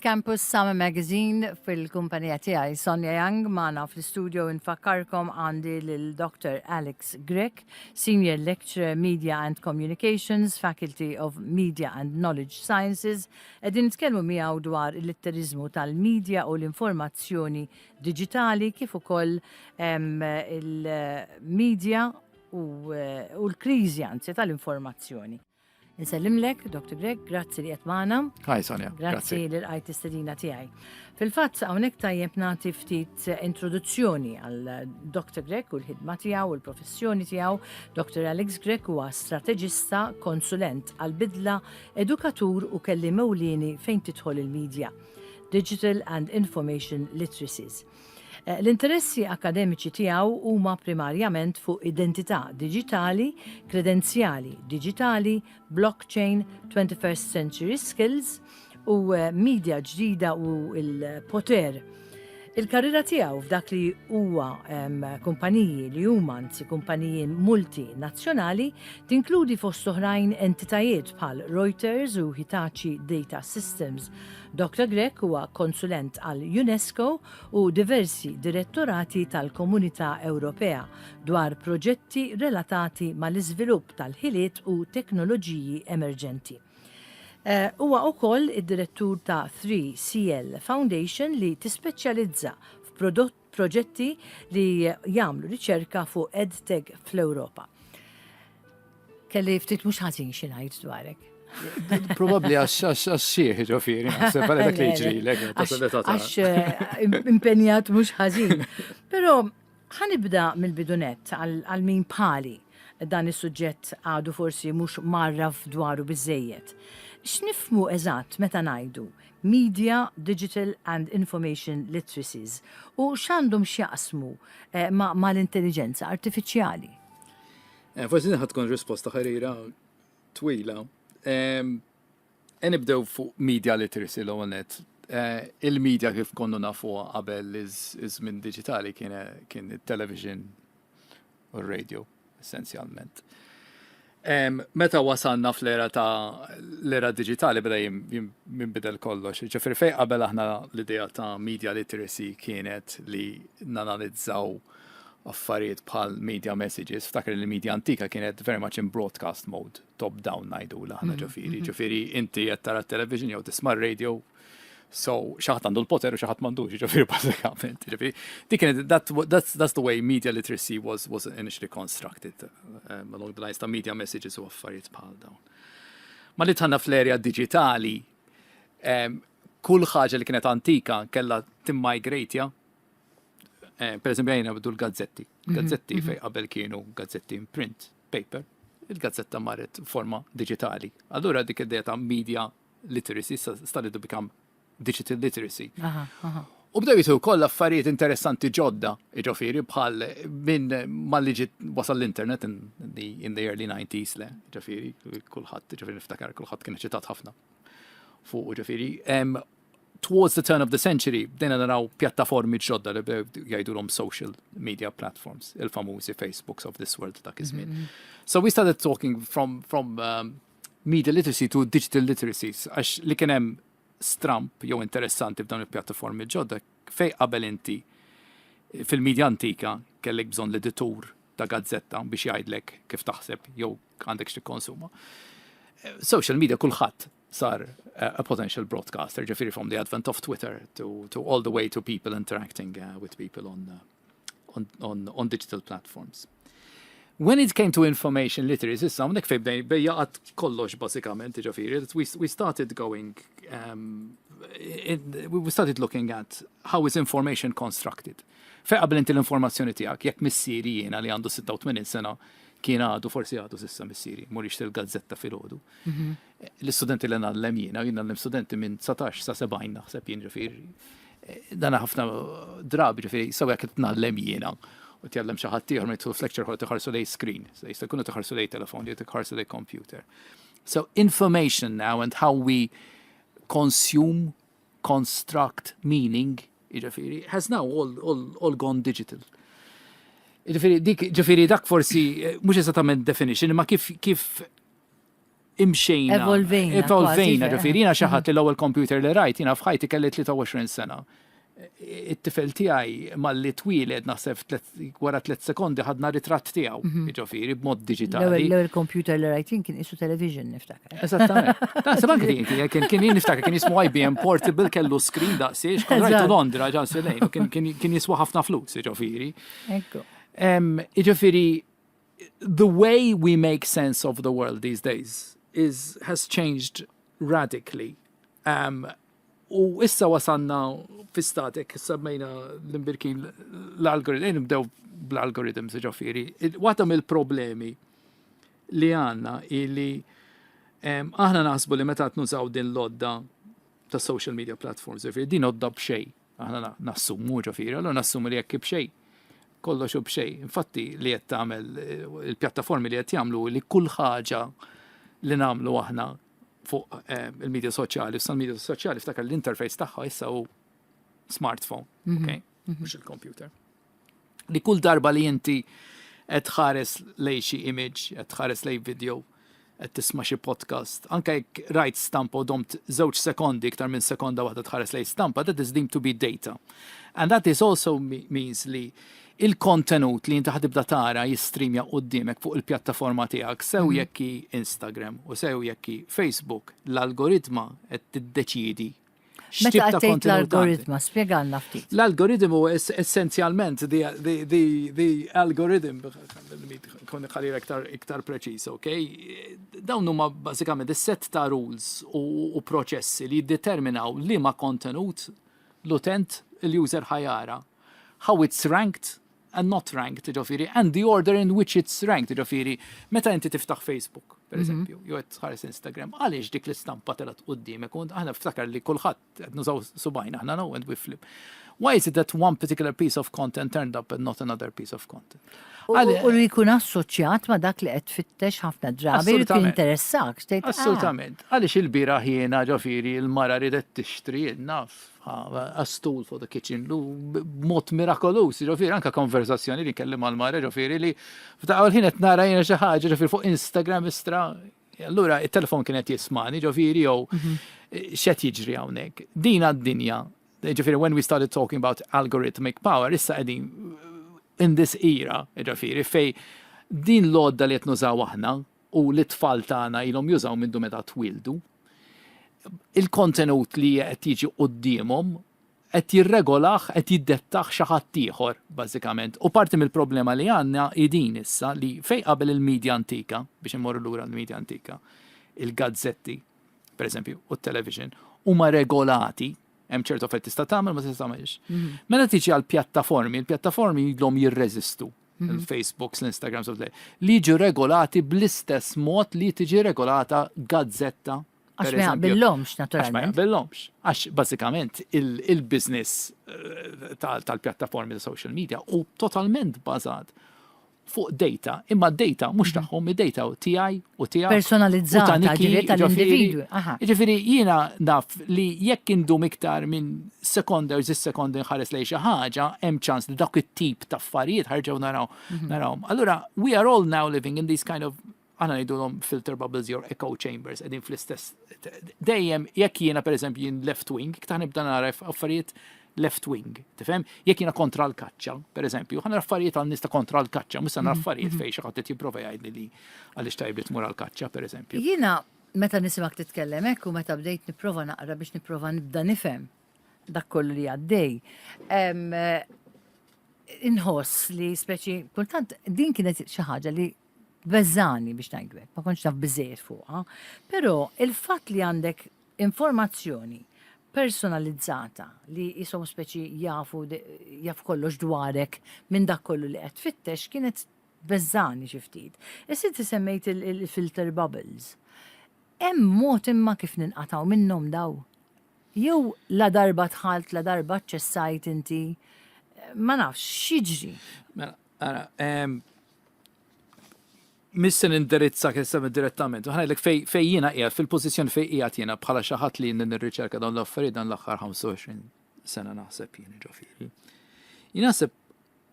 Campus Summer Magazine fil-kumpanija tiegħi Sonja Young. Magħna fl-istudio, infakkarkom, għandi lil Dr. Alex Grech, Senior Lecturer Media and Communications, Faculty of Media and Knowledge Sciences. Qegħdin nitkellmu miegħu dwar il-litteriżmu tal-media u l-informazzjoni diġitali, kif ukoll il-media u l-kriżi, anzi, tal-informazzjoni. Insellimlek, Dr. Grech, grazzi li qed magħna. Hi Sonja. Grazzi li lqajt istedina tiegħi. Fil-fatt hawnhekk tajjeb nagħti ftit introduzzjoni għal Dr. Grech u l-ħidma tiegħu u l-professjoni tiegħu. Dr. Alex Grech huwa strateġista, konsulent għal-bidla, edukatur u kelliem ewlieni fejn tidħol il-media, Digital and Information Literacies. L-interessi akkademiċi tiegħu huma primarjament fuq identità diġitali, kredenzjali diġitali, blockchain, 21st century skills u media ġdida u l-poter. Il-karriera tiegħu f'dak li huwa kumpaniji li huma, anzi, kumpaniji multinazzjonali tinkludi fost oħrajn entitajiet bħal Reuters u Hitachi Data Systems. Dr. Grech huwa konsulent għal UNESCO u diversi direttorati tal-Komunità Ewropea dwar proġetti relatati mal-iżvilupp tal-ħiliet u teknoloġiji emerġenti. Huwa ukoll id-direttur ta' 3CL Foundation li tispeċjalizza f'proġetti li jagħmlu riċerka fuq EdTech fl-Ewropa. Kelli ftit mhux ħażin xi ngħid dwarek. Probabbli għax xieħ, ġifieri, naħseb għal dak li jiġrilek. Għax impenjat mhux ħażin. Però ħa nibda mill-bidunett għal min bħali dan is-suġġett għadu forsi mhux mgħarraf dwaru biżżejjed. X'nifhmu eżatt meta ngħidu media, digital and information literacies u x'għandhom x'jaqsmu mal-intelliġenza artifiċjali? Forsi din ħa tkun risposta ħarira twila. E nibdew fuq media literacy l-ewwel nett. Il-media kif konna nafuha qabel iż-żmien diġitali kien it-television u r-radio essenzjalment. Meta wasalna fl-era ta' l-era diġitali beda jinbidel kollox. Ġifieri fejn qabel aħna l-idea ta' media literacy kienet li nanalizzaw affarijiet bħal media messages, ftakar li media antika kienet very much in broadcast mode, top down ngħidu aħna, ġifieri. Ġifieri inti qed tara television jew tisma' radio, so xi ħadd għandu l-poter u xi ħadd m'għandux, ġifieri bażikament. Ġifieri, dik kienet that's the way media literacy was initially constructed along the lines ta' media messages u affarijiet bħal dawn. Malli dħalna fl-erja digitali, kull ħaġa li kienet antika kella timmigrate. Per eżempju, għajna bidu l-gazzetti. Gazzetti fejn qabel kienu gazzetti in print, paper, il-gazzetta marret forma digitali. Allura dik id ta' media literacy started to become digital literacy. U bdew jidħlu koll affarijiet interessanti ġodda, ġifieri bħal minn malli ġiet wasal l-internet in the early 90s, le, ġifieri, kulħadd, ġifieri niftakar, kulħadd kien eċitat ħafna fuq, ġifieri. Towards the turn of the century, bdejna naraw pjattaformi ġodda li bdew jgħidulhom social media platforms, il-famużi Facebooks of this world dak iż-żmien. So we started talking from media literacy to digital literacies, għax li kien hemm stramp jew interessanti f'dawn il-pjattaformi ġodda, fejn qabel inti fil-medja antika kellek bżonn l-editur ta' gazzetta biex jgħidlek kif taħseb jew għandek x'tikkonsuma. Social media, kulħadd sar a potential broadcaster, ġifieri from the advent of Twitter to all the way to people interacting with people on digital platforms. When it came to information literacy, issa hawnhekk fejn bdej jaqgħad kollox bażikament, ġifieri, we started going, it, we started looking at how is information constructed. Fejn qabel inti l-informazzjoni tiegħek, jekk missieri jiena li għandu 86 sena kien għadu, forsi għadu s'issa missieri, mur jixtri l-gazzetta filgħodu. L-istudenti li ngħallem jiena, jien ngħallem studenti minn 19 sa 70 naħseb jien, ġifieri. Dan ħafna drabi, ġifieri, sew jekk ngħallem jiena u tgħallem xi ħadd ieħor ma jidħlu f'lecture hall tħarsu lejn screen, so jista' jkunu tħarsu lejn telefon jew tħarsu lejn computer. So information now and how we consume, construct meaning, ġifieri, has now all gone digital. Ġifieri, dik, ġifieri dak forsi, mhux eżattament definition, ma kif imxejna. Evolvejna. Evolvejna, ġifieri jiena xi ħadd li l-ewwel computer li rajt jiena f'ħajti kelli 23 sena. It-tifel tiegħi malli twieled naħseb wara tliet sekondi ħadna ritratt tiegħu, mhm. ġifieri b'mod diġitali. L-ewwel computer li rajt jien kien isu television niftakar. Eżattament. Naħseb anke kien kien kien niftakar kien jismu IBM Portable kellu screen daqsiex, kont rajtu Londra ġan silejn, kien jiswa ħafna flus, ġifieri. Ekku. Ġifieri the way we make sense of the world these days is has changed radically. Um, u issa wasanna fi statek, semmejna l-imbirkin l-algoritm, eh, nibdew bl-algorithms ġofiri. Waħda mill-problemi li għanna illi um, aħna naħsbu li meta nużaw din l-odda ta' social media platforms, ġifiri, din odda b'xej. Aħna nassumu ġifieri, allura nassumu li jekk b'xejn, kollox hu b'xejn. Infatti li qed tagħmel eh, il-pjattaformi li qed jagħmlu li kull ħaġa li nagħmlu aħna fuq eh, il-medja soċjali, issa l-medja soċjali ftakar l-interface tagħha issa hu smartphone, mhm. ok? Mhm. Mhux il-computer. Li kull darba li inti qed tħares lej xi image, qed tħares lej video, qed tisma' xi podcast, anke jekk rajt stampa u domt żewġ sekondi iktar minn sekonda waħda tħares lej stampa, that is deemed to be data. And that is also means li il-kontenut li inti ħatibda tara jistreamja quddiemek fuq il-pjattaforma tiegħek sew mhm. jekk Instagram u sew jekk Facebook, l-algoritma qed tiddeċiedi Meta għattejt l-algoritma, spiegalna ftit. L-algoritmu essenzjalment, the, the, the, the algorithm, konni ħalli iktar, iktar preċis, ok? Dawn huma bażikament is-set ta' rules u, u proċessi li jiddeterminaw li ma kontenut l-utent, il-user ħajara. How it's ranked and not ranked, ġofiri, and the order in which it's ranked, ġofiri, meta inti tiftaħ Facebook, per mhm. eżempju, jew qed tħares Instagram, għaliex dik l-istampa telgħet quddiemek, u aħna ftakar li kulħadd qed nużaw subajna aħna no and we flip. Why is it that one particular piece of content turned up and not another piece of content? U li jkun assoċjat ma dak li qed tfittex ħafna drabi li kien interessak. Ah. Assolutament. Għaliex il-bira jiena ġofieri il-mara ridet tixtri naf a stool for the kitchen, b'mod mirakoluż, ġifieri anke konversazzjoni li kelli mal-mara, ġifieri li f'daqqa l-ħin qed nara jiena xi ħaġa ġifieri fuq Instagram istra. Allura it-telefon kien qed jismani, ġifieri jew mhm. x'qed jiġri hawnhekk. Din għad-dinja, ġifieri when we started talking about algorithmic power, issa qegħdin in this era, ġifieri fej din l-għodda li qed nużaw aħna u li t-tfal tagħna ilhom jużaw mindu meta twildu, il-kontenut li qed jiġi quddiemhom qed jirregolah, qed jiddettah xi ħadd ieħor, bażikament. U parti mill-problema li għandna hi din issa li fejn qabel il-media antika, biex immorru lura l-media antika, il-gazzetti, per eżempju, u t-television, huma regolati, hemm ċertu affarijiet tista' tagħmel ma tista' tagħmilx. Mhm. Meta tiġi għal pjattaformi, il-pjattaformi ilhom jirreżistu mhm. il-Facebooks, l-Instagrams, li jiġu regolati bl-istess mod li tiġi regolata gazzetta. Għax ma jaqbillhomx, naturalment. Għax ma jaqbillhomx. Għax bażikament il-business eh, tal-pjattaformi ta' social media u totalment bażat fuq data, imma data mhux mhm. tagħhom, id-data tiegħi u tiegħek. Personalizzata, ġifieri tal-individwi. Ġifieri jiena naf li jekk indum iktar minn sekonda u żis sekondi nħares lejn xi ħaġa, hemm ċans li dak it-tip ta' affarijiet ħarġew naraw mhm. narawhom. Allura we are all now living in these kind of aħna ngħidulhom filter bubbles jew echo chambers qegħdin fl-istess dejjem jekk jiena pereżempju jien left wing, iktar nibda nara affarijiet left wing, tifhem? Jekk jiena kontra l-kaċċa, per eżempju, ħa nara affarijiet għal nies ta' kontra l-kaċċa, mhux se nara mhm, affarijiet mhm. fejn xi ħadd qed jipprova jgħidli li għaliex tajb li tmur għall-kaċċa, per eżempju. Jiena meta nisimgħek titkellem hekk u meta bdejt nipprova naqra biex nipprova nibda nifhem dak kollu li għaddej. Inħoss li speċi kultant din kienet xi ħaġa li beżani biex ngħidu hekk, ma kontx naf biżejjed fuqha, però il-fatt li għandek informazzjoni personalizzata li jisom speċi jafu jaf kollox dwarek minn dak kollu li qed tfittex kienet beżani xi ftit. Issa inti semmejt il-filter bubbles. Hemm mod imma kif ninqatgħu minnhom daw? Jew la darba dħalt, la darba aċċessajt inti, ma nafx, x'jiġri? Mela, ara, Mhix se nindirizzak issa direttament. Ħa ngħidlek fej fej jiena qiegħed fil-pożizzjoni fejn qiegħed jiena bħala xi ħadd li nirriċerka dawn l-affarijiet dan l-aħħar 25 sena naħseb jien ġifieri. Jien naħseb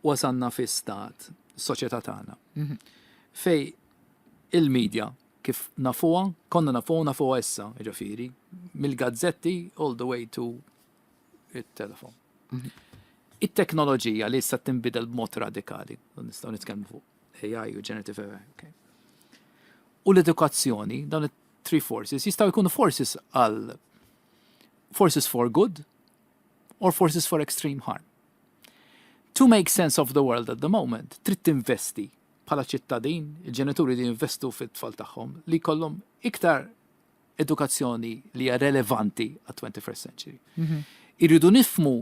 wasalna fi stat, soċjetà tagħna, mhm. fej il-medja. kif nafuha, konna nafuha u nafuha issa, jiġifieri, mill-gazzetti all the way to it-telefon. It-teknoloġija li issa tinbidel b'mod radikali, u nistgħu nitkellmu fuq AI u generative AI, okay. U l-edukazzjoni, dawn it-three forces, jistgħu jkunu forces għal forces for good or forces for extreme harm. To make sense of the world at the moment, trid tinvesti bħala ċittadin, il-ġenituri li jinvestu fit-tfal tagħhom li jkollhom iktar edukazzjoni li hija relevanti għat-21st century. Irridu nifhmu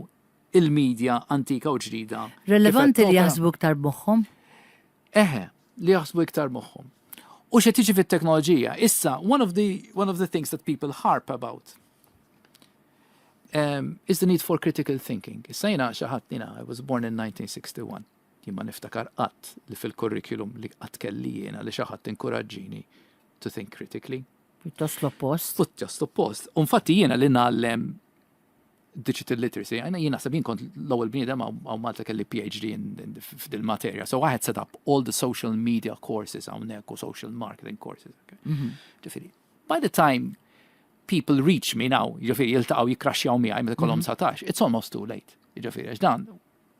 il-medja antika u ġdida. Relevanti kif li qed topera. Jaħsbu iktar b'moħħhom? Eħe, li jaħsbu iktar moħħhom. U xe tiġi fit-teknoloġija, issa, one of the things that people harp about is the need for critical thinking. Issa jiena xi ħadd jiena, I was born in 1961. Jien ma niftakar qatt li fil-curriculum li qatt kelli jiena li xi ħadd inkoraġġini to think critically. Pjuttost l-oppost. Pjuttost oppost. U infatti jiena li ngħallem digital literacy, jiena naħseb jien kont l-ewwel bniedem hawn Malta kelli PhD f'dil materja. So I had set up all the social media courses hawnhekk u social marketing courses. Okay? Ġifieri, by the time people reach me now, ġifieri jiltaqgħu jikkraxxjaw miegħi meta kollhom 19, it's almost too late. Ġifieri, għax dan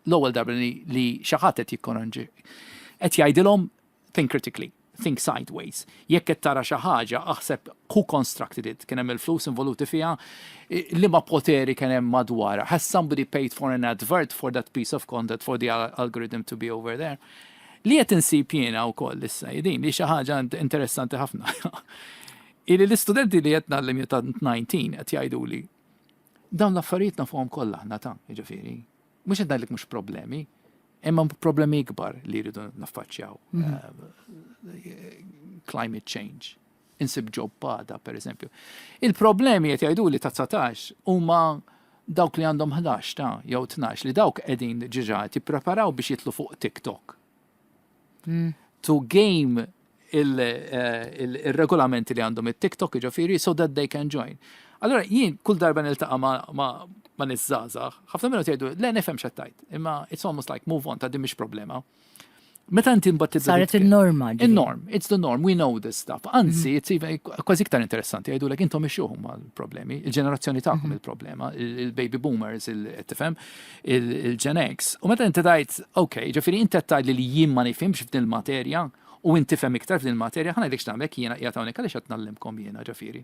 l-ewwel darba li xi ħadd qed jikkoranġi qed jgħidilhom think critically, think sideways. Jekk qed tara xi ħaġa, aħseb who constructed it, kien hemm il-flus involuti fiha, liema poteri kien hemm madwarha. Has somebody paid for an advert for that piece of content for the algorithm to be over there? Li qed insib jiena wkoll issa din li xi ħaġa interessanti ħafna. Illi l-istudenti li qed ngħallem ta' 19 qed jgħiduli dawn l-affarijiet nafuhom kollha aħna ta' jiġifieri. Mhux qed ngħidlek mhux problemi, imma problemi ikbar li jridu naffaċċjaw. Climate change, insib job għada, per eżempju. Il-problemi qed jgħidu li ta' 19 huma dawk li għandhom 11 ta' jew 12 li dawk qegħdin diġà jippreparaw biex jitlu fuq TikTok. To game il-regolamenti li għandhom il-TikTok, ġifieri, so that they can join. Allora, jien kull darba niltaqa' ma' nies żgħażagħ, ħafna minnhom jgħidu, le nifhem x'għedt, imma it's almost like move on, ta' din mhix problema. Meta inti mbagħad tibda Saret il-norma. Ġifieri. Il-norm, it's the norm, we know this stuff. Anzi, it's even kważi iktar interessanti, jgħidu intom ix huma l-problemi, il-ġenerazzjoni tagħkom il-problema, il-baby boomers, il-tifhem, il-Gen X. U meta inti tgħid, ok, ġifieri inti qed tgħid li jien ma nifhimx f'din il-materja u inti tifhem iktar f'din il-materja, ħa ngħidlek x'nagħmel jiena qiegħed hawnhekk għaliex qed ngħallimkom jiena ġifieri.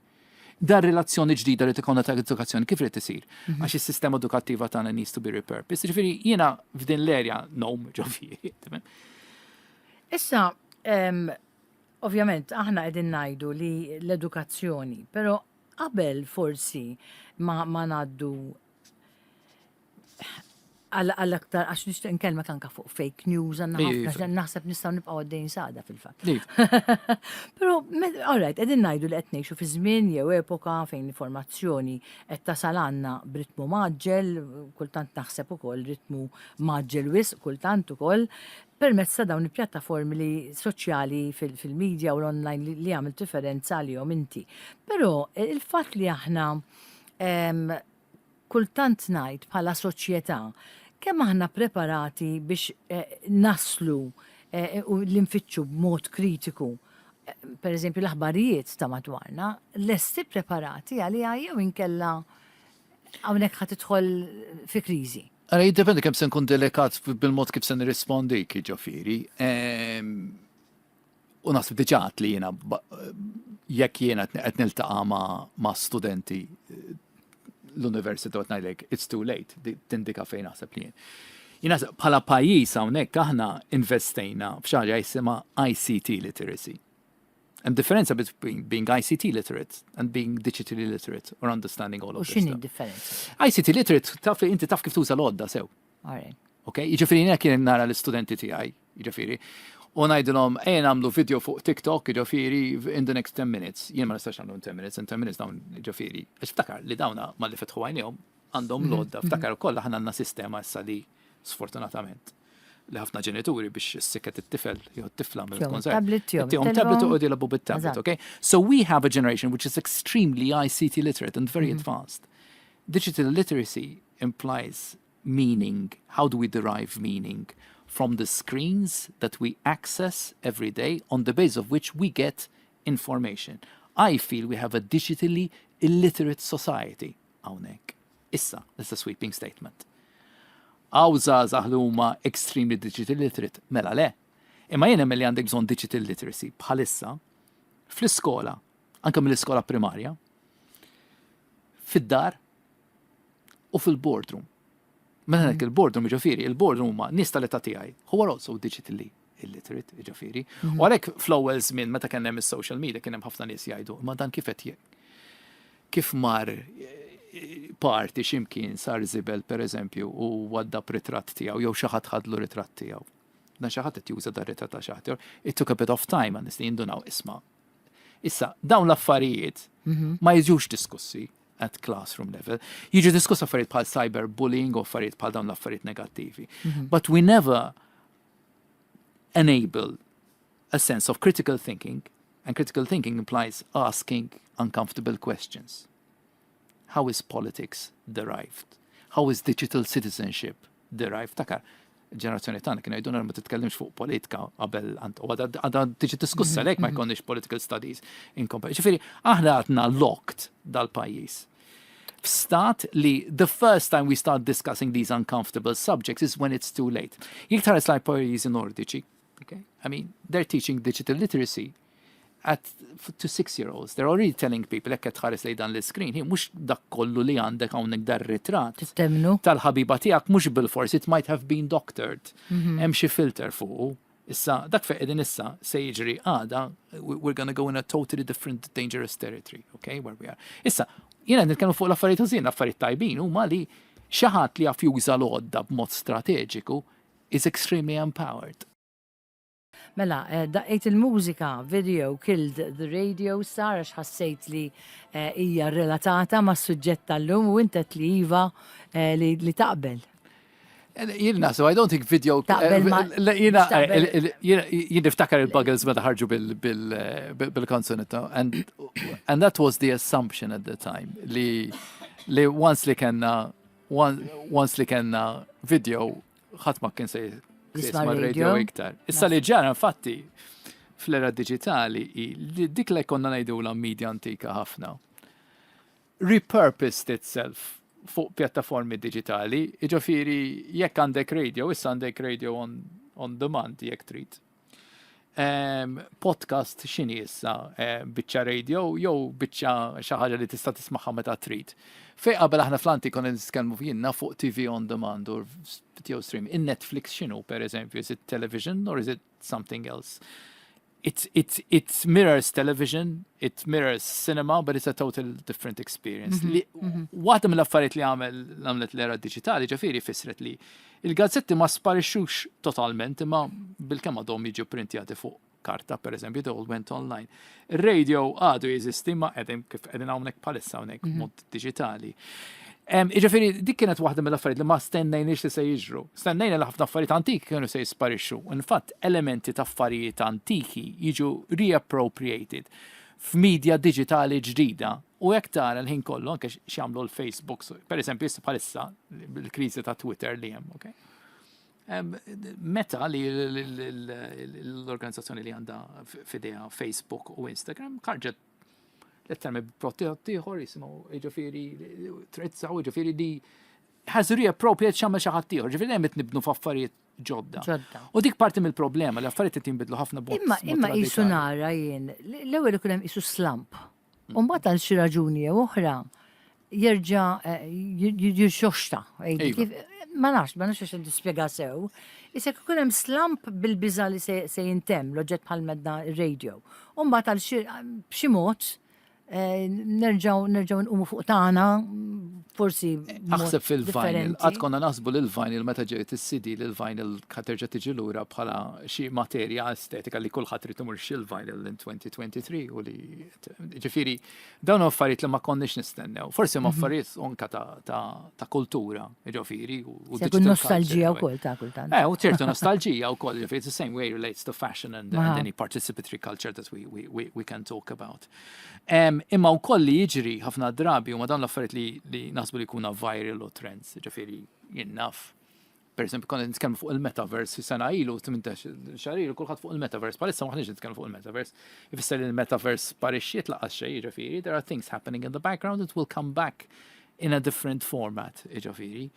Dar relazzjoni ġdida li tikonna ta' edukazzjoni kif irid isir? Għax is-sistema edukattiva tagħna needs to be repurposed. Ġifieri jiena f'din l-erja nom ġifieri. Tifhem? Issa, ovvjament, aħna qegħdin ngħidu li l-edukazzjoni, però qabel forsi ma ngħaddu għal aktar, għax nixtieq nkellmek anka fuq fake news, għandna ħafna, naħseb nistgħu nibqgħu għaddejn s'għada fil-fatt. Però, all right, qegħdin ngħidu li qed ngħixu fi żmien jew epoka fejn l-informazzjoni qed tasal għandna b'ritmu mgħaġġel, kultant naħseb ukoll ritmu mgħaġġel wisq, kultant ukoll, permezz ta' dawn il-pjattaformi li soċjali fil-media u l-online li għamil differenza għalihom inti. Però il-fatt li aħna kultant ngħid bħala soċjetà kemm aħna preparati biex naslu u li nfittxu b'mod kritiku per eżempju l-aħbarijiet ta' madwarna, lesti preparati għaliha jew inkella hawnhekk ħa tidħol fi kriżi? Ara, jiddependi kemm se nkun delikat bil-mod kif se nirrispondik, ġifieri. U naħseb diġà għedt li jiena jekk jiena qed niltaqa' ma' studenti l-università u ngħidlek it's too late, tindika fejn naħseb li jien. Jiena bħala pajjiż hawnhekk aħna investejna f'xi ħaġa jisimha ICT literacy. Hemm differenza between being ICT literate and being digitally literate or understanding all U of this x'inhi stuff. d-differenza? ICT literate taf li inti taf kif tuża l-għodda sew. All right. Ok, jiġifieri jiena kien nara l-istudenti tiegħi, jiġifieri, u ngħidilhom ejja nagħmlu video fuq TikTok, jiġifieri in the next 10 minutes. Jien ma nistax nagħmlu in 10 minutes, in 10 minutes dawn jiġifieri. Għax ftakar li dawna malli fetħu għajnejhom għandhom l-għodda, ftakar ukoll aħna għandna sistema issa li sfortunatament li ħafna ġenituri biex issikket it-tifel jew t-tifla mill Tihom tkun żgħir. Tablet, tihom Tihom tablet u telefon. jilagħbu bit-tablet, Eżatt. okay? So we have a generation which is extremely ICT literate and very advanced. Digital literacy implies meaning. How do we derive meaning from the screens that we access every day, on the basis of which we get information. I feel we have a digitally illiterate society hawnhekk. Issa, that's a sweeping statement. Hawn żgħażagħ li huma extremely digital literate, mela le. Imma jien nemmen li għandek bżonn digital literacy bħalissa fl-iskola, anke mill-iskola primarja, fid-dar u fil-boardroom. Meta ngħid il-boardroom, ġifieri, il-boardroom huma nies tal-età tiegħi who are also digitally illiterate, ġifieri. U għalhekk fl-ewwel żmien meta kien hemm is-social media kien hemm ħafna nies jgħidu, "Ma dan kif qed kif mar party x'imkien sar żibel pereżempju u waddab ritratt tiegħu jew xi ħadd ħadlu ritratt tiegħu?" Dan xi ħadd qed juża dar ritratt ta' xi ħadd. It took a bit of time għan nies li jindunaw isma'. Issa, dawn l-affarijiet ma jiġux diskussi at classroom level. Jiġu diskussi affarijiet bħal cyberbullying u affarijiet bħal dawn l-affarijiet negattivi. But we never enable a sense of critical thinking, and critical thinking implies asking uncomfortable questions. How is politics derived? How is digital citizenship derived? Takar, ġenerazzjoni tagħna kienu jgħidulna ma titkellimx fuq politika qabel u għadha tiġi diskussa lek ma jkollniex political studies in Ġifieri, aħna għadna locked dal-pajjiż f'stat li the first time we start discussing these uncomfortable subjects is when it's too late. Jekk tħares lejn pajjiżi nordiċi, okay? I mean, they're teaching digital literacy at to 6-year-olds. They're already telling people jekk qed tħares lejn dan l-screen, hi mhux dak kollu li għandek hawnhekk dar ritratt Temmnu? tal-ħabiba tiegħek mhux bil-fors, it might have been doctored. Hemm xi filter fuqu. Issa, dak fejn qegħdin issa se jiġri għada, we're gonna go in a totally different dangerous territory, okay, where we are. Issa, jiena nitkellmu fuq l-affarijiet użin, l-affarijiet tajbin huma li xi ħadd li jaf juża l-għodda b'mod strateġiku is extremely empowered. Mela, daqqejt il-mużika "Video Killed the Radio Star" għax ħassejt li hija relatata ma' suġġett tal-lum u intet li iva li taqbel. Jiena, so I don't think video Taqbel Jiena taqbel. Jien niftakar il-Buggles meta ħarġu bil-kanzunetta and that was the assumption at the time li once li kellna video ħadd ma kien se jisma' jisma' radio. radio iktar. Issa li ġara infatti fl-era digitali li dik li konna ngħidulha media antika ħafna repurposed itself fuq pjattaformi digitali, jiġifieri jekk għandek radio, issa għandek radio on demand jekk trid. Podcast x'inhi issa? Biċċa radio jew biċċa xi ħaġa li tista' tismagħha meta trid? Fej qabel aħna fl-antik konna nitkellmu jiena fuq TV on demand or video stream. In Netflix x'inhu, per eżempju, is it television or is it something else? It mirrors television, it mirrors cinema, but it's a total different experience. Li, waħda mill-affarijiet li għamel għamlet l-era digitali, ġifieri, fissret li il-gazzetti ma sparixxux totalment, imma bil-kemm għadhom jiġu printjati fuq karta, per eżempju, they all went online. Il-radio għadu jeżisti ma qegħdin kif qegħdin hawnhekk bħalissa hawnhekk mod digitali. Jiġifieri, dik kienet waħda mill-affarijiet li ma stennejniex li se jiġru. Stennejna li ħafna affarijiet antiki kienu se jisparixxu. Infatti, elementi ta' affarijiet antiki jiġu reappropriated f'media digitali ġdida. U jekk tara l-ħin kollu anke x'jagħmlu l-Facebook, per eżempju, issa bħalissa bil-kriżi ta' Twitter li hemm, okay? Meta li l-organizzazzjoni li għandha f'idejha Facebook u Instagram ħarġet letteralment prodott ieħor jisimgħu jiġifieri Threads, jiġifieri li has reappropriate x'għamel xi ħadd ieħor, ġifieri hemm qed nibnu f'affarijiet ġodda. Ġodda. U dik parti mill-problema li affarijiet qed jinbidlu ħafna b'mod Imma mod imma qisu radikali. Nara jien, l-ewwel ikun hemm qisu slump. U mbagħad għal xi raġuni jew oħra jerġa' jirxoxta. Ma nafx, ma nafx għax nispjega sew. Issa ikun hemm slump bil-biża li se jintemm l-oġġett bħal medna radio. U mbagħad għal xi b'xi mod nerġgħu nqumu fuq tagħna forsi b'mod Aħseb fil-vinyl, differenti. għad konna naħsbu li l-vinyl meta ġiet is-CD li l-vinyl terġa' tiġi lura bħala xi materja estetika li kulħadd trid imur xi l-vinyl in 2023 u li ġifieri dawn affarijiet li ma konniex nistennew. Forsi ma affarijiet anka ta' kultura, ġifieri u Se jkun digital nostalġija culture. wkoll ta' kultant. U ċertu nostalġija u koll, ġifieri, it's the same way relates to fashion and any participatory culture that we can talk about. Imma u koll li jiġri ħafna drabi u ma dawn l-affarijiet li naħsbu li jkunu viral u trends, ġifieri, jien naf. Per eżempju, konna nitkellmu fuq il-metaverse sena ilu, 18 xahar ilu, kulħadd fuq il-metaverse. Bħalissa m'aħniex nitkellmu fuq il-metaverse. Ifisser li l-metaverse sparixxiet lanqas xejn, jiġifieri, there are things happening in the background that will come back in a different format, jiġifieri.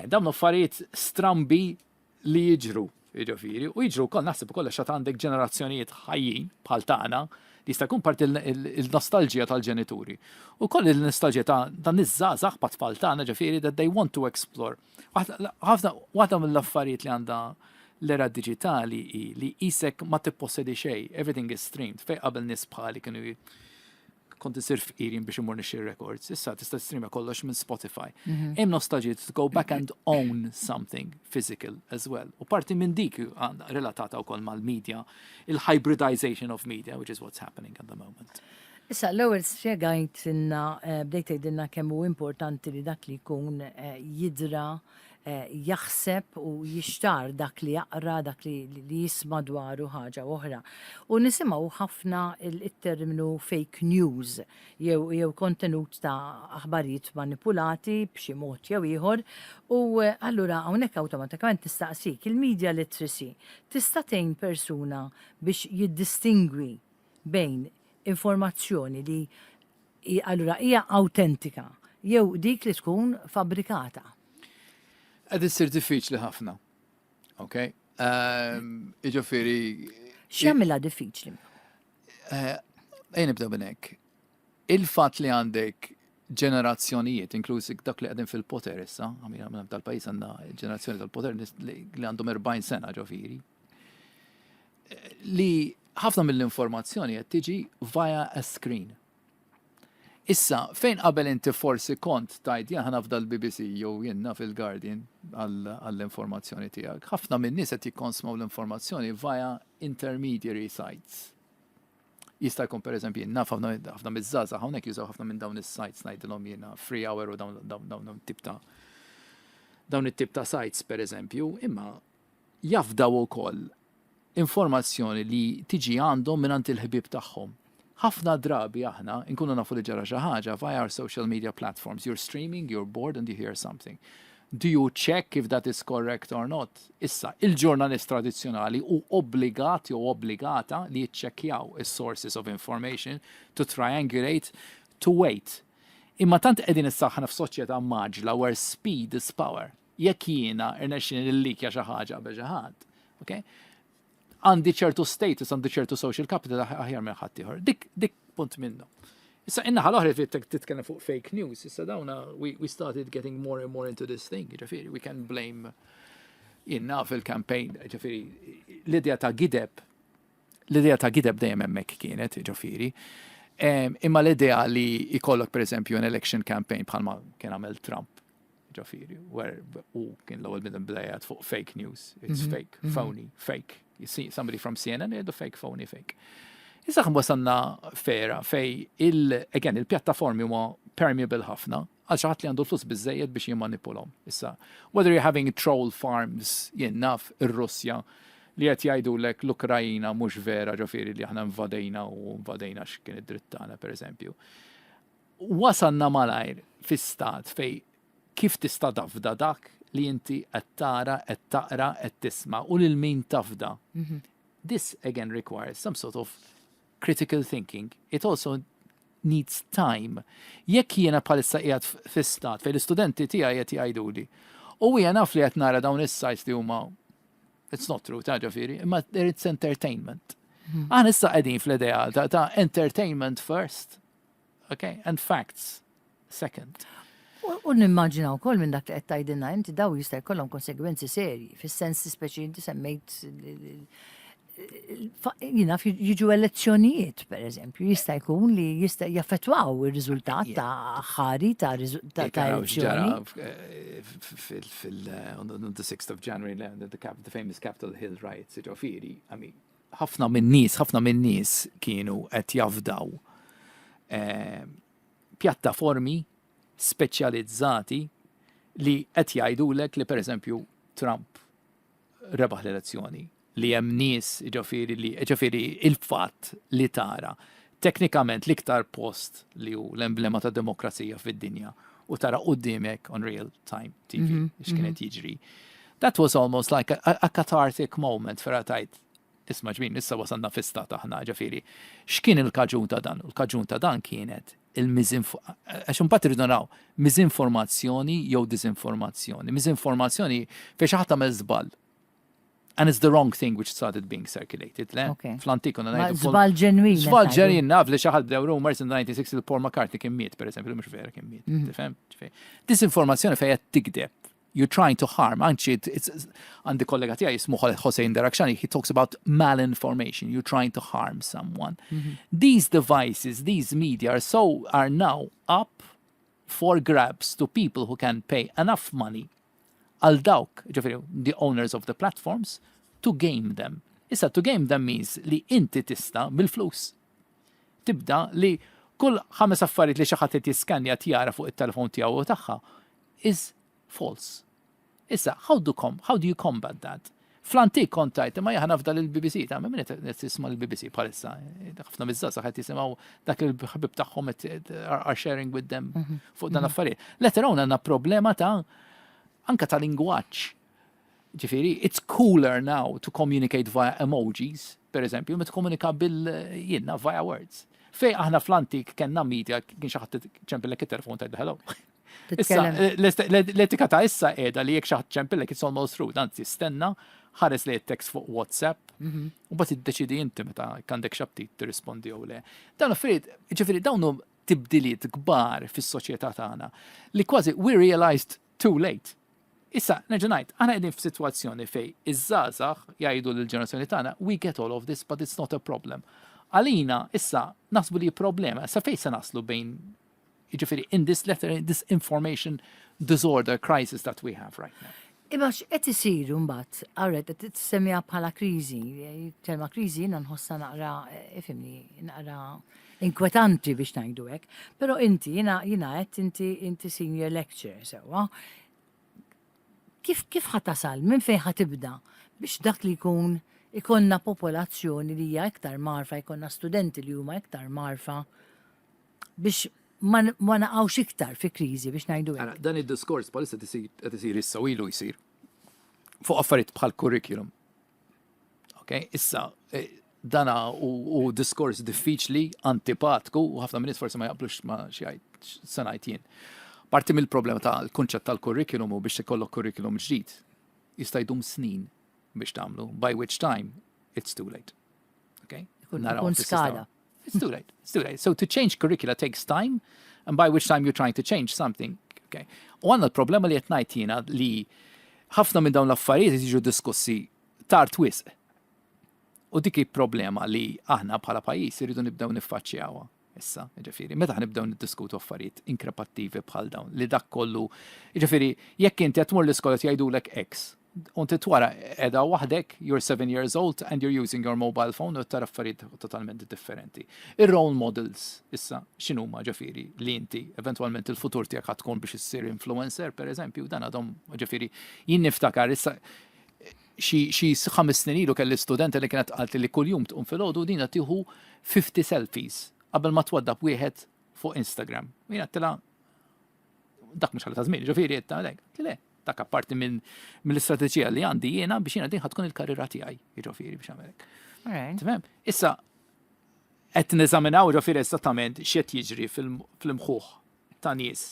Dawn affarijiet strambi li jiġru, jiġifieri, u jiġru wkoll naħseb ukoll għax għandek ġenerazzjonijiet ħajjin bħal tagħna li jista' jkun parti il-nostalġija tal-ġenituri. U koll il-nostalġija ta' dan iż-żgħażagħ pat-tfal tagħna ġifieri that they want to explore. Ħafna waħda mill-affarijiet li għandha l-era digitali hi li isek ma tippossedi xejn, everything is streamed, fej qabel nies bħali kienu kont isir fqirin biex imur nixtri records. Issa tista' streamja kollox minn Spotify. Hemm nostalgia to go back and own something physical as well. U parti minn dik għandha relatata wkoll mal-media, il-hybridization of media, which is what's happening at the moment. Issa, l-ewwel spjegajtilna, bdejt tgħidilna kemm hu importanti li dak li jkun jidra, jaħseb u jixtar dak li jaqra, dak li jisma' dwaru ħaġa oħra. U nisimgħu ħafna il-terminu fake news jew kontenut ta' aħbarijiet manipulati b'xi mod jew ieħor. U allura hawnhekk awtomatikament nistaqsik, il-media literacy tista' tgħin persuna biex jiddistingwi bejn informazzjoni li allura hija autentika jew dik li tkun fabbrikata? Qed issir diffiċli ħafna. Ok? Iġifieri. X'jagħmilha diffiċli? Ejja nibdew minn hekk. Il-fatt li għandek ġenerazzjonijiet, inklużi dak li qegħdin fil-poter issa, għamina tal-pajjiż għandna ġenerazzjoni tal-poter li għandhom 40 sena ġifieri, li ħafna mill-informazzjoni qed tiġi via a screen. Issa, fejn qabel inti forsi kont tgħid jien ħa nafda l-BBC jew jien naf il-Guardian għall-informazzjoni tiegħek, ħafna minn nies qed jikkonsmaw l-informazzjoni via intermediary sites. Jista' jkun pereżempju jien naf ħafna miż-żgħażagħ hawnhekk jużaw ħafna minn dawn is-sites ngħidilhom jiena Free Hour u dawn tip ta' dawn it-tip ta' sites pereżempju, imma jafdaw ukoll informazzjoni li tiġi għandhom mingħand il-ħbieb tagħhom. Ħafna drabi aħna nkunu nafu li ġara xi ħaġa via our social media platforms. You're streaming, you're bored and you hear something. Do you check if that is correct or not? Issa, il-ġurnalist tradizzjonali hu obbligat jew obbligata li jiċċekkjaw is-sources of information to triangulate, to wait. Imma tant qegħdin issa aħna f'soċjetà mgħaġġla where speed is power. Jekk jiena irnexxieli nillikja xi ħaġa qabel xi ħadd, okay? Għandi ċertu status, għandi ċertu social capital aħjar minn ħadd ieħor. Dik punt minnu. Issa in-naħa l-oħra titkellem fuq fake news, issa dawna we started getting more and more into this thing, ġifieri, we can blame jiena fil-campaign, ġifieri, l-idea ta' gideb dejjem hemmhekk kienet, ġifieri. Imma l-idea li jkollok pereżempju an election campaign bħalma kien għamel Trump, ġifieri, where u kien l-ewwel bniedem bdejat fuq fake news, it's fake, phony, fake. You see somebody from CNN, jgħidu fake, phony, fake. Issa ħan wasalna f'era fej again, il-pjattaformi huma permeable ħafna għal xi ħadd li għandu l-flus biżejjed biex jimmanipulhom. Issa, whether you're having troll farms jien naf ir-Russja li qed jgħidulek l-Ukrajina mhux vera ġifieri li aħna invadejna u invadejna x'kien id-dritt tagħna pereżempju. Wasalna malajr fi stat fej kif tista' tafda dak li inti qed tara, qed taqra, qed tisma' u lil min tafda. This again requires some sort of critical thinking. It also needs time. Jekk jiena bħalissa qiegħed fi stat fejn l-istudenti tiegħi qed jgħiduli. U jiena naf li qed nara dawn is-sites li huma it's not true ta' ġifieri, imma it's entertainment. Aħna issa qegħdin fl-idea ta' entertainment first, okay, and facts second. U nimmaġina wkoll minn dak li qed tgħidilna inti daw jista' jkollhom konsegwenzi serji, fis-sens speċi inti semmejt jina jiġu elezzjonijiet, per eżempju, jista' jkun li jista' jaffettwaw ir-riżultat ta' ħari ta' elezzjoni. Fil on the 6th of January, the famous Capitol Hill riots, ġifieri, I mean, ħafna minn nies kienu qed jafdaw pjattaformi speċjalizzati li qed jgħidulek li pereżempju Trump rebaħ l-elezzjoni li hemm nies ġifieri li ġifieri il-fatt li tara teknikament l-iktar post li hu l-emblema ta' demokrazija fid-dinja u tara quddiemek on real time TV x'kienet jiġri. That was almost like a cathartic moment fejn tajt isma' ġmin, issa wasalna fi stat aħna ġifieri. X'kien il-kaġun ta' dan? Il-kaġun ta' dan kienet il-miżinformazzjoni, għax imbagħad irridu naraw miżinformazzjoni jew diżinformazzjoni. Miżinformazzjoni fejn xi ħadd għamel żball. And it's the wrong thing which started being circulated, le? Fl-antik konna ngħidu. Żball ġenwin. Żball ġenwin, naf li xi ħadd bdew rumors in the 1960 li Paul McCartney kien miet, per eżempju, mhux vera kien miet. Tifhem? Disinformazzjoni fejn qed tigdeb. You're trying to harm, anċi, għandi kollega tiegħi jismu Hossein Derakhshani, he talks about malinformation, you're trying to harm someone. These devices, these media are so, are now up for grabs to people who can pay enough money għal dawk, ġifieri, the owners of the platforms, to game them. Issa, to game them means li inti tista' bil-flus tibda li kull ħames affarijiet li xi ħadd qed jiskanja tjara fuq it-telefon tiegħu u tagħha is false. Issa, how do you combat that? Fl-antik kont tajt, ma jaħna fdal il-BBC, ta' minn qed tisma' l-BBC bħalissa. Ħafna miż-żgħażagħ qed jisimgħu dak il-ħabib tagħhom are sharing with them fuq dan affarijiet. Later on għandna problema ta' anka ta' lingwaġġ. Ġifieri, it's cooler now to communicate via emojis, per eżempju, ma tkomunika bil-jiena via words. Fej aħna fl-antik kellna media kien xi ħadd ċempillek it-telefon tgħid hello. Issa, l-etika ta' issa qiegħda li jekk xi ħadd ċempillek it's almost rude, anzi stenna, ħares li text fuq WhatsApp, u mbagħad iddeċidi inti meta għandek x'aptit tirrispondi jew le. Dawn affarijiet, ġifieri dawn tibdiliet kbar fis-soċjetà tagħna li kważi we realized too late. Issa, nerġa' ngħid, aħna qegħdin f'sitwazzjoni fej iż-żgħażagħ jgħidu lill-ġenerazzjoni tagħna, we get all of this, but it's not a problem. Għalina, issa, naħsbu li problema, sa fej se naslu bejn, jiġifieri, in this letter, this information disorder crisis that we have right now. Imma x'qed isir mbagħad, għarret qed tissemmiha bħala kriżi, kelma kriżi jiena nħossha naqra, ifhimni, naqra inkwetanti biex ngħidu hekk. Però inti jiena jiena qed inti inti senior lecturer sewwa. Kif ħa tasal, minn fejn ħa tibda biex dak li jkun ikollna popolazzjoni li hija iktar marfa, jkollna studenti li huma iktar marfa biex ma naqgħux iktar fi kriżi biex ngħidu hekk. Dan id-diskors bħalissa qed isir issa u ilu jsir fuq affarijiet bħal curriculum. Ok, issa dana u diskors diffiċli, antipatku, u ħafna minn forsi ma jaqblux ma xi se ngħid jien. Parti mill-problema tal-kunċett tal-curriculum u biex ikollok curriculum ġdid jista' jdum snin biex tagħmlu, by which time it's too late. Okay? Ikun skada. It's too late. It's too late. So to change curricula takes time, and by which time you're trying to change something. Okay. U għandna l-problema li qed ngħid jiena li ħafna minn dawn l-affarijiet jiġu diskussi tard wisq. U dik hi problema li aħna bħala pajjiż irridu nibdew niffaċċjawha. Issa, ġifieri, meta nibdew niddiskutu affarijiet inkrepattivi bħal dawn, li dak kollu, ġifieri, jekk inti qed tmur l-iskola jgħidulek X, u inti twara qiegħda waħdek, you're 7 years old and you're using your mobile phone u tara affarijiet totalment differenti. Ir-role models, issa, x'inhuma ġifieri li inti eventwalment il-futur tiegħek ħa tkun biex issir influencer, per eżempju, dan għadhom ġifieri jien niftakar issa xi 5 snin ilu kelli studenti li kienet qalt li kuljum tqum filgħodu dina tieħu 50 selfies qabel ma twaddab wieħed fuq Instagram. U jiena għedtilha dak mhux ħalla ta' żmien, ġifieri qed lek. Le, dak apparti minn mill-istrateġija li għandi jiena biex jiena din ħa tkun il-karriera tiegħi, ġifieri biex nagħmelek. Tifhem? Issa qed neżaminaw ġifieri eżattament x'qed jiġri fil-mħuħ ta' nies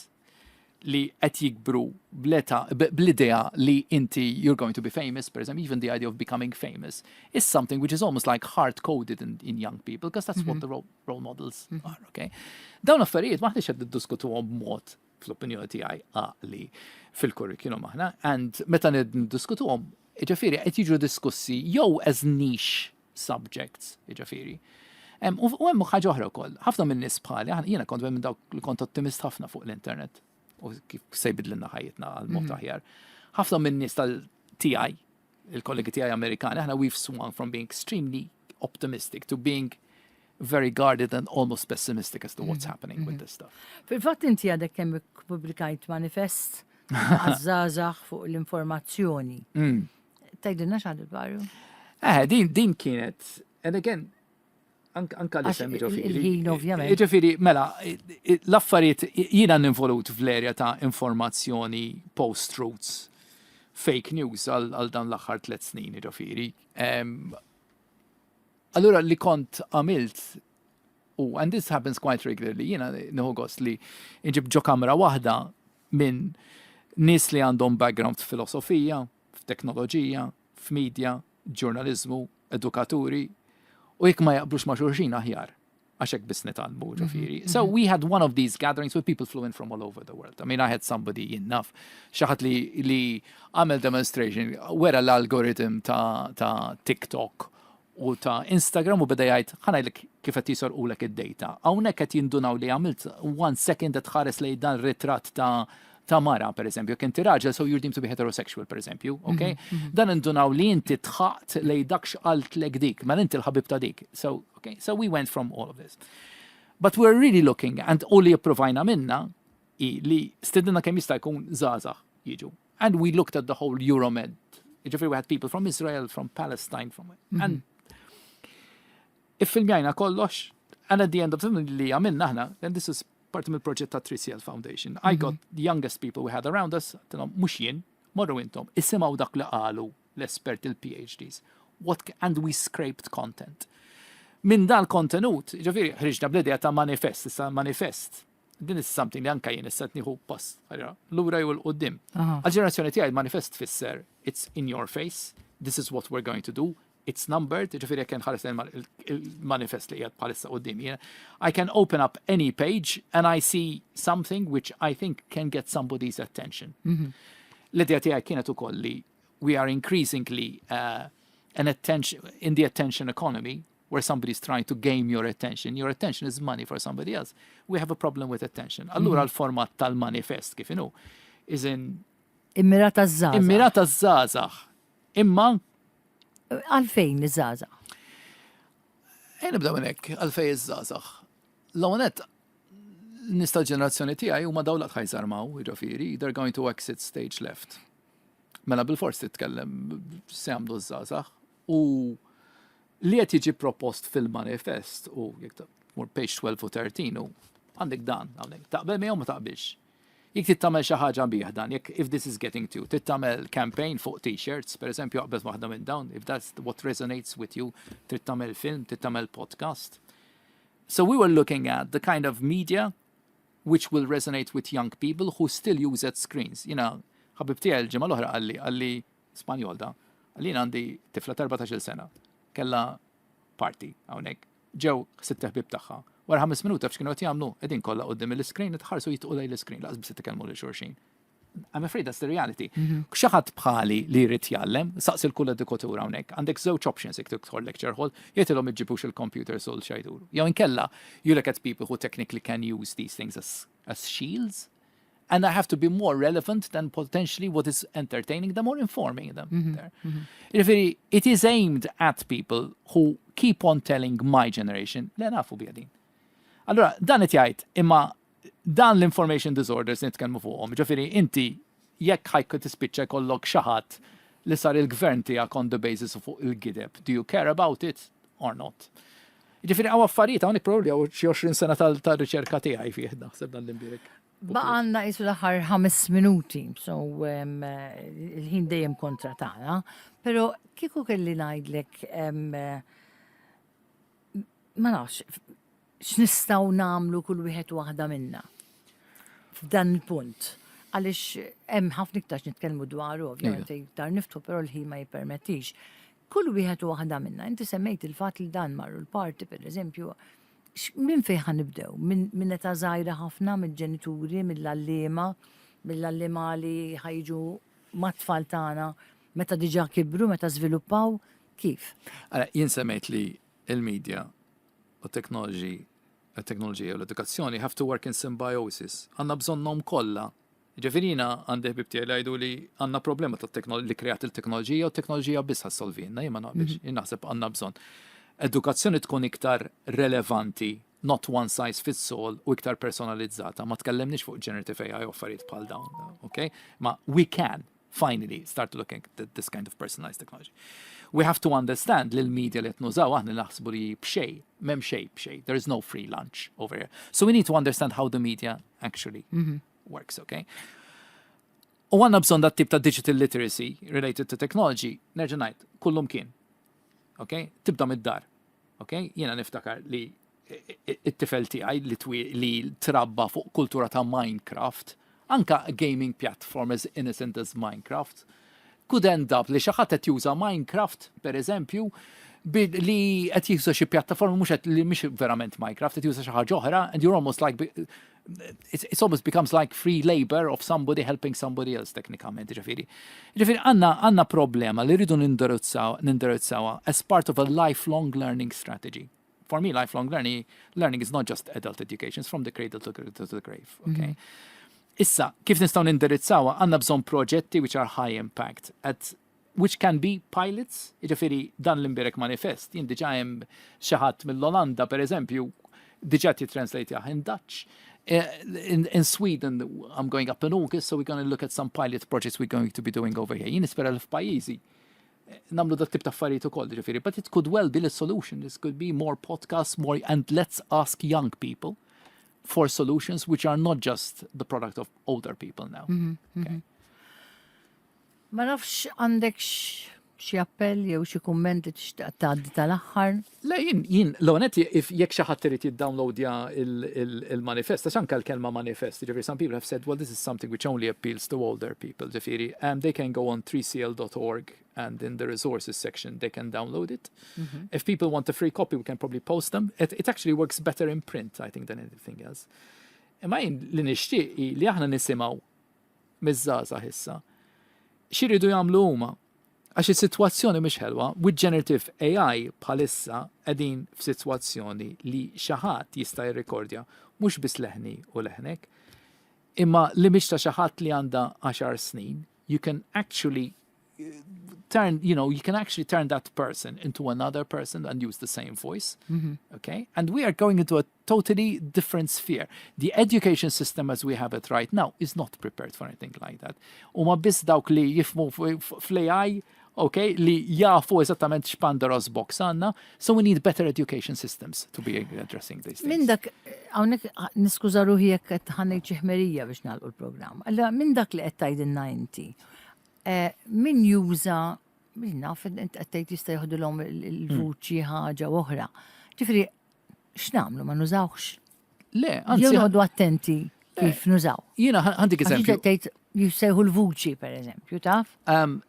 li qed jikbru bl-idea li inti you're going to be famous, per eżempju, even the idea of becoming famous is something which is almost like hard-coded in young people, because that's what the role models are, okay? Dawn affarijiet m'aħniex qed niddiskutuhom b'mod fl-opinjoni tiegħi għaqli fil-curriculum aħna, and meta niddiskutuhom, ġifieri qed jiġu diskussi jew as niche subjects, ġifieri. U hemm ħaġa oħra wkoll. Ħafna minn nies bħali, jiena kont minn dawk li kont ottimist ħafna fuq l-internet u kif se jbidlilna ħajjitna għal mod aħjar. Ħafna minn nies tal-TI, il-kollegi tiegħi Amerikani, aħna we've swung from being extremely optimistic to being very guarded and almost pessimistic as to what's happening with this stuff. Fil-fatt inti għadek kemm publikajt manifest għaż-żgħażagħ fuq l-informazzjoni. Tgħidilna x'għadu dwaru? Din kienet, and again, anka li semmi ġifieri. Il-ħin, ovvjament. Ġifieri, mela, l-affarijiet, jiena ninvolut fl-erja ta' informazzjoni post-truths. fake news għal dan l-aħħar 3 snin, ġifieri. Allura li kont għamilt u, and this happens quite regularly, jiena nieħu gost li nġib ġo kamra waħda minn nies li għandhom background f'filosofija, f'teknoloġija, f'media, ġurnalizmu, edukaturi, u jekk ma jaqblux ma' xulxin aħjar, għax hekk biss nitgħallmu, ġifieri. So we had one of these gatherings where people flew in from all over the world. I mean, I had somebody enough, xi ħadd li għamel demonstration, wera l-algoritm ta' TikTok u ta' Instagram u beda jgħid, "Ħa ngħidlek kif qed jisirqulek id-data. Hawnhekk qed jindunaw li għamilt one second qed tħares lejn dan ritratt ta' mara, per eżempju, jekk inti raġel, so you're deemed to be heterosexual, per eżempju, ok? Dan indunaw li inti dħakt lejn dak x'qaltlek dik, ma inti l-ħabib ta' dik. So, okay, so we went from all of this. But we're really looking, and u li provajna minna, i li stedinna kemm jista' jkun żgħażagħ jiġu. And we looked at the whole Euromed. Ġifieri we had people from Israel, from Palestine, from and iffilmjajna kollox, and at the end of the li għamilna aħna, then this is parti mill-proġett ta' 3CL Foundation. I got the youngest people we had around us, għedtilhom, "Mhux jien, morru intom, isimgħu dak li qalu l-esperti, il-PhDs." And we scraped content. Minn dal kontenut, ġifieri, ħriġna bl-idea ta' manifest, issa manifest. Din is something li anka jien issa nieħu pass, lura jew 'il quddiem. Għal-ġenerazzjoni tiegħi manifest tfisser it's in your face, this is what we're going to do, it's numbered, ġifieri jekk nħares il-manifest li qiegħed bħalissa quddiem. I can open up any page and I see something which I think can get somebody's attention. L-idea tiegħi kienet ukoll li we are increasingly an attention in the attention economy, where somebody's trying to game your attention. Your attention is money for somebody else. We have a problem with attention. Allura l-format tal-manifest kif inhu is in Immirata żgħażagħ. Immirata żgħażagħ. Imma Għalfejn iż-żgħażagħ? Ejja nibdew minn hekk, għalfejn iż-żgħażagħ. L-għonet nista ġenerazzjoni tiegħi huma dawn ħa jżarmaw, jiġifieri, they're going to exit stage left. Mela bil-fors titkellem se jagħmlu ż-żgħażagħ u li qed jiġi propost fil-manifest u jekk tmur page 12 u 13 u għandek dan, għandek taqbel miegħu, ma taqbilx. Jekk trid tagħmel xi ħaġa bih dan, jekk if this is getting to, trid tagħmel campaign fuq t-shirts, per eżempju, aqbeż waħda minn dawn, if that's what resonates with you, trid tagħmel film, trid tagħmel podcast. So we were looking at the kind of media which will resonate with young people who still use at screens. Ħabib tiegħi l-ġimgħa l-oħra qalli, Spanjol da, qalli, "Għandi tifla ta' 14 sena, kella party hawnhekk. Ġew sitt ħbieb tagħha. Wara 5 minuti x'kienu qed jagħmlu? Qegħdin kollha quddiem il-screen, iħarsu jidħqu lejn l-screen, lanqas biss jitkellmu lil xulxin." I'm afraid that's the reality. Xi ħadd bħali li jrid jgħallem, saqsi l-kull edukatur hawnhekk, għandek żewġ options jekk tidħol lecture hall, jgħidilhom iġġibux il-computers u l-xajduru. Jew inkella, you look at people who technically can use these things as shields, and I have to be more relevant than potentially what is entertaining them or informing them there. Ġifieri, it is aimed at people who keep on telling my generation, "Le, nafu biha din." Allora, dan qed jgħid, imma dan l-information disorders nitkellmu fuqhom, ġifieri inti jekk ħa tispiċċa jkollok xi ħadd li sar il-gvern tiegħek on the basis of fuq il-gideb, do you care about it or not? Ġifieri hawn affarijiet hawnhekk probably hawn xi 20 sena tal-riċerka tiegħi fih naħseb dan l-imbierek. Baqgħalna qisu l-aħħar 5 minuti, so il-ħin dejjem kontra tagħna, pero kieku kelli ngħidlek ma nafx x'nistgħu nagħmlu kull wieħed u waħda minna f'dan il-punt. Għaliex hemm ħafna iktar nitkellmu dwaru, ovvjament iktar niftħu, però l-ħin ma jippermettix. Kull wieħed u waħda minna, inti semmejt il-fatt li dan marru l-party, per eżempju, minn fejn ħa nibdew? Minn età żgħira ħafna, mill-ġenituri, mill-għalliema, mill-għalliema li ħa jiġu mat-tfal tagħna meta diġà kibru, meta żviluppaw, kif? Ara, jien semmejt li il-media u technology, il-teknoloġija u l-edukazzjoni have to work in symbiosis. Għandna bżonnhom kollha. Ġifieri jiena għandi ħbib tiegħi li jgħidu li għandna problema ta' li kreat il-teknoloġija u t-teknoloġija biss ħa ssolvilna, jien ma naqbilx, jien naħseb għandna bżonn edukazzjoni tkun iktar relevanti, not one size fits all u iktar personalizzata. Ma tkellemniex fuq generative AI u affarijiet bħal dawn, okay? Ma we can finally start looking at this kind of personalized technology. We have to understand li l-media li qed nużaw aħna naħsbu li b'xejn, m'hemm xejn b'xejn. There is no free lunch over here. So we need to understand how the media actually works, okay? U għandna bżonn dat tip ta' digital literacy related to technology, nerġa' ngħid, kullimkien. Ok? Tibda mid-dar. Ok? Jiena niftakar li it-tifel tiegħi li trabba fuq kultura ta' Minecraft, anka gaming platform as innocent as Minecraft, could end up li xi ħadd qed juża Minecraft, per eżempju, li qed juża xi pjattaforma mhux qed li mhix verament Minecraft, qed juża xi ħaġa oħra, and you're almost like it's almost becomes like free labor of somebody helping somebody else teknikament, ġifieri. Ġifieri għandna problema li rridu nindirizzawa as part of a lifelong learning strategy. For me, lifelong learning is not just adult education, it's from the cradle to the grave. Okay? Issa, kif nistgħu nindirizzawa, għandna bżonn proġetti which are high impact, at which can be pilots, ġifieri dan l-imbierek manifest, jien diġà hemm xi ħadd mill-Olanda, per eżempju, diġà titranslate in Dutch. In Sweden, I'm going up in August, so we're going to look at some pilot projects we're going to be doing over here. Jien nispera li f'pajjiżi nagħmlu dat tip ta' affarijiet ukoll, ġifieri, but it could well be the solution. This could be more podcasts, more, and let's ask young people for solutions which are not just the product of older people now. Okay. Ma nafx għandek xi appell jew xi kumment li tixtieq tgħaddi tal-aħħar. Le, jien, l-għonet, if jekk xi ħadd irid jiddownloadja il-manifest, għax anke l-kelma manifest, ġifieri, some people have said, "Well, this is something which only appeals to older people," ġifieri, and they can go on 3cl.org and in the resources section they can download it. If people want a free copy, we can probably post them. It actually works better in print, I think, than anything else. Imma jien li nixtieq hi li aħna nisimgħu miż-żgħażagħ issa. X'iridu jagħmlu huma? Għax is-sitwazzjoni mhix ħelwa, with generative AI bħalissa qegħdin f'sitwazzjoni li xi ħadd jista' jirrekordja mhux biss leħni u leħnek, imma li mhix ta' xi ħadd li għandha 10 snin, you can actually turn that person into another person and use the same voice. Okay. And we are going into a totally different sphere. The education system as we have it right now is not prepared for anything like that. U ma biss dawk li jifhmu fl-AI, okay, li jafu eżattament x'Pandora's box għandna, so we need better education systems to be addressing these things. Minn dak, hawnhekk niskuża ruħi jekk qed ħa ngħid xi ħmerija biex nagħlqu l-programm. Allora, minn dak li qed tgħidilna inti, min juża, min naf, int qed tgħid jista' joħdulhom il-vuċi ħaġa oħra. Ġifieri, x'nagħmlu, ma nużawx? Le, Jew anzi, noqogħdu attenti kif nużaw. Jiena għandik Għax eżempju. tgħid jissejħu l-vuċi, per eżempju, taf?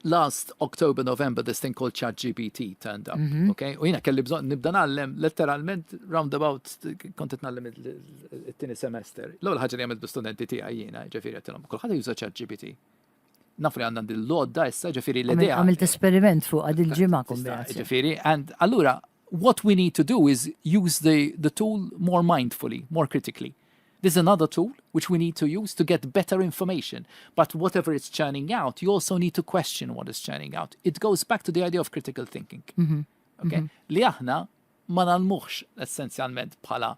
Last October, November, this thing called ChatGPT turned up. Okay? U jiena kelli bżonn nibda ngħallem letteralment roundabout kont qed ngħallem it-tieni semester. L-ewwel ħaġa li għamilt bi-studenti tiegħi jiena, ġifieri għedtilhom, kulħadd juża ChatGPT. Naf li għandna din l-għodda issa, ġifieri l-idea. Għamilt esperiment fuq għad il-ġimgħa Tista' kombinazzjoni. Ġifieri, and allura, what we need to do is use the tool more mindfully, more critically. This is another tool which we need to use to get better information. But whatever it's churning out, you also need to question what is churning out. It goes back to the idea of critical thinking. Okay? Li aħna ma ngħallmuhx essenzjalment bħala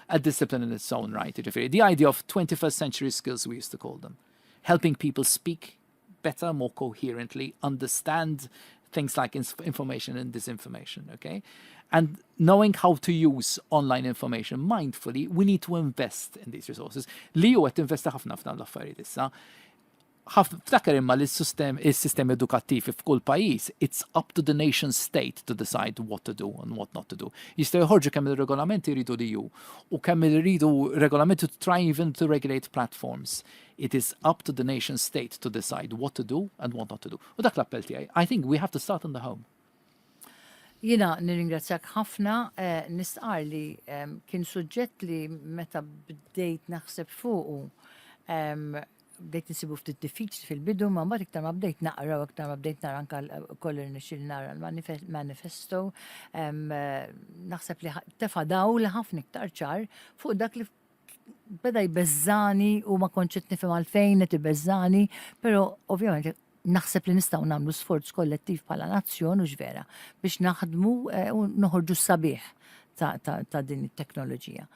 a discipline in its own right. Ġifieri, the idea of 21st century skills, we used to call them. Helping people speak better, more coherently, understand things like information and disinformation, okay? And knowing how to use online information mindfully, we need to invest in these resources. Li ju qed tinvesti ħafna f'dan l-affarijiet issa. Ftakar imma li s-sistem edukattiv f'kull pajjiż, it's up to the nation state to decide what to do and what not to do. Jistgħu joħorġu kemm il-regolamenti jridu li ju u kemm iridu regolamenti to try even to regulate platforms. It is up to the nation state to decide what to do and what not to do. U dak l-appell tiegħi. I think we have to start in the home. Jiena nirringrazzjak ħafna, nistqar li kien suġġett li meta bdejt naħseb fuqu, bdejt nsibu ftit diffiċli fil-bidu, ma mbagħad iktar ma bdejt naqra u iktar ma bdejt nara anka kollu nixil nara l-manifesto, naħseb li tefa' dawl ħafna iktar ċar fuq dak li beda jbeżżani u ma kontx qed nifhem għalfejn qed ibeżżani, però ovvjament naħseb li nistgħu nagħmlu sforz kollettiv bħala nazzjon u vera biex naħdmu u noħorġu sabiħ ta' din it-teknoloġija.